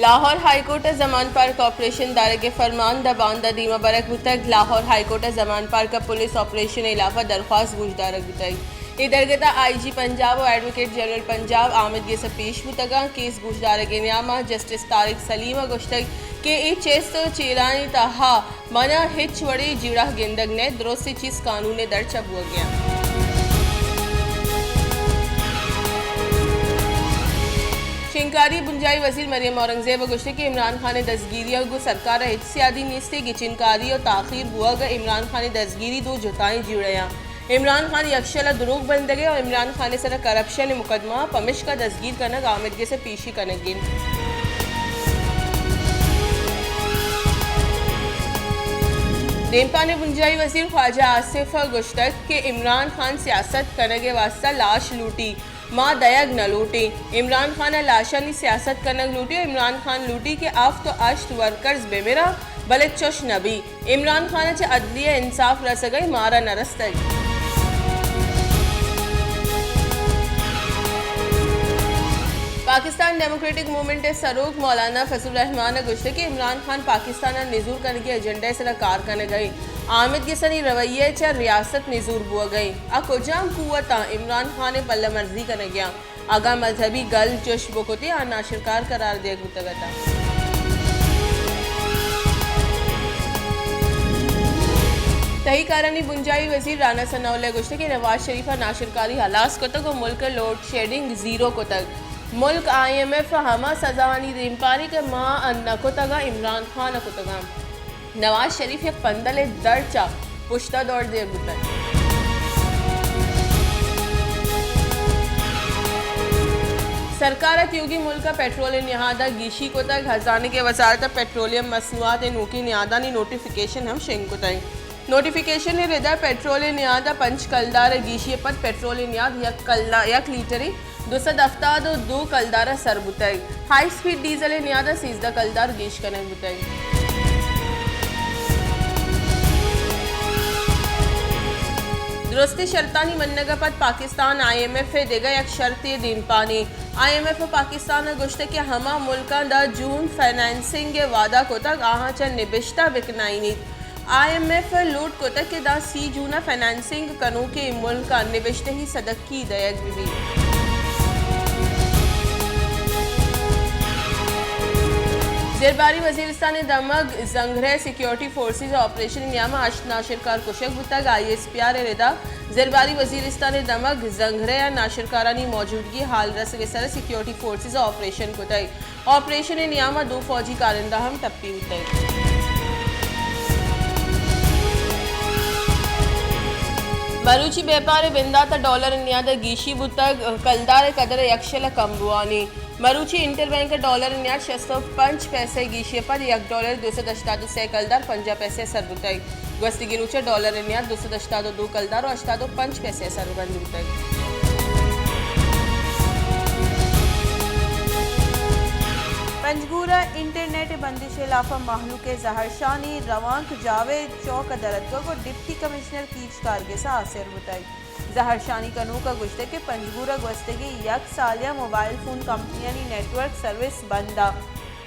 Lahore high court ء زمان park operation دارگ ء فرمان داں باندا دیما برگ بوتگ۔ لاہور ہائی کورٹ ء زمان پارک ء پولیس آپریشن ء ہلاپ ء درخواست گوشدارگ بوتگ۔ اے درگت ء آئی جی پنجاب ء ایڈووکیٹ جنرل پنجاب آمید گس ء پیش بوتگ انت۔ کیس گوشدارگ ء نیام ء جسٹس طارق سلیم ء گوشتگ کہ اے چست ء چیرانی تہا من ء ہچ وڑیں جیڑہ گندگ نئیت، درستیں چیز قانون ء درچ ء بوگ ء انت۔ شنگکاری بنجاہی وزیر مریم اورنگزیب ء گوشتگ کہ عمران خان ء دزگیری ء گوں سرکار ء ہچ سیادی نیست، گچینکاری ء تاخیر بوگ ء عمران خان ء دزگیری دو جتائیں جیڑہ آں۔ عمران خان یکشل ء دروگ بندگ ء عمران خان ء سر ء کرپشن ء مقدمہ آں، پمشکا دزگیر کنگ آمید گس ء پیشی کنگ انت۔ دیمپان ء بنجاہی وزیر خواجہ آصف ء گوشتگ کہ عمران خان سیاست کنگ ء واستہ لاش لوٹی، ما دئیگ نہ لوٹیں۔ عمران خان ء لاشانی سیاست کنگ لوٹی ء عمران خان لوٹی کہ ہفت ء ہشت ورکرز بہ مراں، بلے چش نہ بی۔ عمران خان ء چہ عدلیہ ء انصاف رسگ ء مارا نہ رستگ۔ پاکستان ڈیموکریٹک موومنٹ ء سروک مولانا فضل الرحمان ء گوشتگ کہ عمران خان پاکستان ء نزور کنگی ایجنڈا ء سرا کار کنگ ء انت۔ آمید گسانی رویہ ء چہ ریاست نزور بوگ ء انت۔ آ کجام قوت آں عمران خان ء پلہ مرزی کنگ ء آں؟ اگاں مذہبی گل چش بکتیں، آ ناشرکار قرار دیگ بوتگ اتاں۔ تہی کارانی بنجاہی وزیر رانا ثناء اللہ گوشتگ کہ نواز شریف ء ناشرکاری ہلاس کتگ ء ملک ء لوڈ شیڈنگ زیرو کتگ۔ ملک آئی ایم ایف ء ہما سزاہانی دیمپانی کہ ما ء نہ کتگ ء عمران خان ء کتگ انت۔ نواز شریف یک پندل ء درچ ء پشت ء دور دیگ بوتگ۔ سرکار ء تیوگیں ملک ء پٹرول ء نہاد ء گیشی کتگ۔ ہزانگ ء وزارت ء پٹرولیم مصنوعات ء نوکیں نہادانی نوٹیفکیشن ہم شنگ کتگ۔ نوٹیفکیشن ء ردا پٹرول ء نہاد ء پنچ کلدار ء گیشی ء پد پٹرول ء نہاد یک کلا-، یک لیٹرے دو سد ہفتاد ء دو کلدار ء سر بوتگ۔ ہائی اسپیڈ ڈیزل ء نیاد ء سیزدہ کلدار گیش کنگ بوتگ۔ درستیں شرطانی منگ ء پد پاکستان آئی ایم ایف ء دگہ یک شرطے دیمپانی۔ آئی ایم ایف ء پاکستان ء گوشتگ کہ ہما ملکاں داں جون فنانسنگ ء وعدہ کتگ، آہاں چہ نبشتہ بکنائینیت۔ آئی ایم ایف ء لوٹ کتگ کہ داں سی جون ء فنانسنگ کنوکیں ملکاں نبشتہی صدقی دئیگ بہ بیت۔ زرباری وزیرستان ء دمگ زنگرہ سیکیورٹی فورسز ء آپریشن ء نیام ء ہشت ناشرکار کشگ بوتگ۔ آئی ایس پی آر ء ردا زرباری وزیرستان ء دمگ زنگرہ ء ناشرکارانی موجودگی ء ہال رسگ ء سر ء سیکیورٹی فورسز ء آپریشن کتگ۔ آپریشن ء نیام ء دو فوجی کارندہ ہم ٹپی بوتگ۔ مروچی بیپار ء بندات ء ڈالر ء نیاد ء گیشی بوتگ، کلدار ء قدر ء یکشل ء کم بوانی۔ مروچی انٹر بینک ء ڈالر ء نیاد شست ء پنچ پیسہ ء گیشی ء پد یک ڈالر دو سد ہشتاد ء سے کلدار پنجاہ پیسہ ء سر بوتگ۔ گوستگیں روچ ء ڈالر ء نیاد دو سد ہشتاد ء دو کلدار ء ہشتاد ء پنچ پیسہ ء سر بند بوتگ۔ پنجگور ء انٹرنیٹ ء بندش ء ہلاپ ء مہلوک ء زہرشانی، روانک جاوید چوک ء درتکگ ء ڈپٹی کمشنر کیچ کارگس ء آسر بوتگ۔ زہرشانی کنوک ء گوشتگ کہ پنجگور ء گوستگیں یک سالے ء موبائل فون کمپنیانی نیٹ ورک سروس بند ء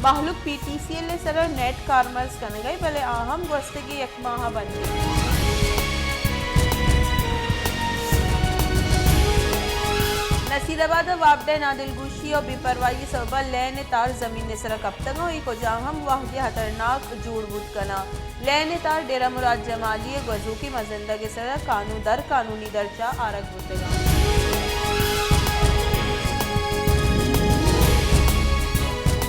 مہلوک پی ٹی سی ایل ء سرا نیٹ کارمرز کنگ ء، بلے آ ہم گوستگیں یک ماہ ء بند انت۔ نصیر آباد ء وابڈہ ء نادلگوشی ء بے پرواہی ء سبب ء لین ء تار زمین ء سرا کپتگ ء اے کجا ہم واہگے ہترناک جوڑ بوت کناں۔ لین ء تار ڈیرہ مراد جمالی ء گوزوکیں مزندگ ء سرا قانون در قانونی درچہ آرگ بوتگ انت۔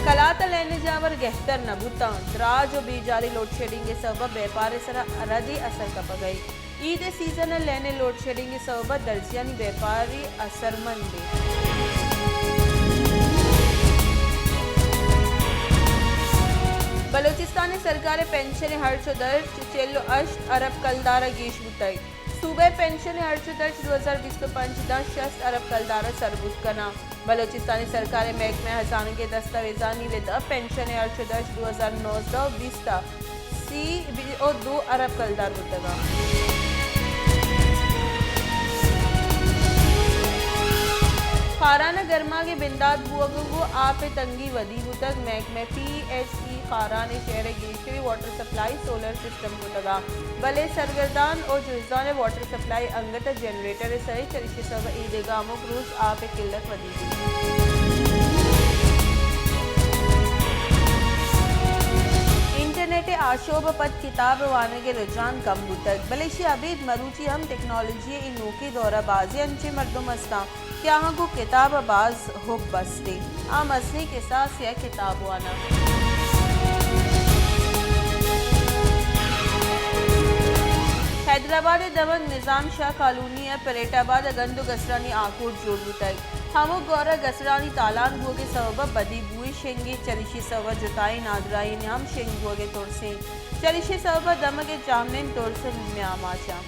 کلات ء لین ء جاور گہتر نہ بوتاں، دراج ء بیجاریں لوڈ شیڈنگ ء سبب ء بیپار ء سرا ردیں اثر کپگ ء انت۔ عید ء سیزن ء لین ء لوڈ شیڈنگ ء سبب ء درزیانی بیپاری اثرمند انت۔ بلوچستان ء سرکار ء پنشن ء ہرچ ء درچ چل ء ہشت ارب کلدار ء گیش بوتگ۔ صوبہ ء پنشن ء ہرچ ء درچ دو ہزار بیست ء پنچ داں شست ارب کلدار ء سر بوت کناں۔ بلوچستان ء سرکار ء محکمہ ہزانگ ء دستاویزانی رد ء پنشن ء ہرچ ء درچ دو ہزار نوزدہ ء بیست ء سی ء دو ارب کلدار بوتگ انت۔ خاران ء گرماگ ء بندات بوگ ء گوں آپ ء تنگی ودی بوتگ۔ محکمہ پی ایچ ای خاران ء شہر ء گیشتری واٹر سپلائی سولر سسٹم کتگ ء، بلے سرگردان ء جزدان ء واٹر سپلائی انگت ء جنریٹر ء سر ء، چریشی ء سبب ء ایدگہ ہمک روچ آپ ء قلت ودی بیت۔ انٹرنیٹ ء آشوب ء پد کتاب ء وانگ ء رجحان کم بوتگ، بلے ایشی ء ابید مروچی ہم ٹیکنالوجی ء اے نوکیں دور ء بازیں انچیں مردم استاں کہ آہاں گوں کتاب ء باز حب است انت۔ آ مزنیں کساس یا کتاب واناں۔ حیدرآباد ء دمگ نظام شاہ کالونی ء پریٹ آباد ء گند ء گسرانی آکوٹ جوڑ بوتگ۔ ہمک گور ء گسرانی تالان بوگ ء سبب ء بدی بوئے شنگ ء، چریشی ء سبب ء جتائیں نادراہی ہم شنگ بوگ ء ترس انت۔ چریشی ء سبب ء دمگ ء جاہمنند ترس ء میان آچاں۔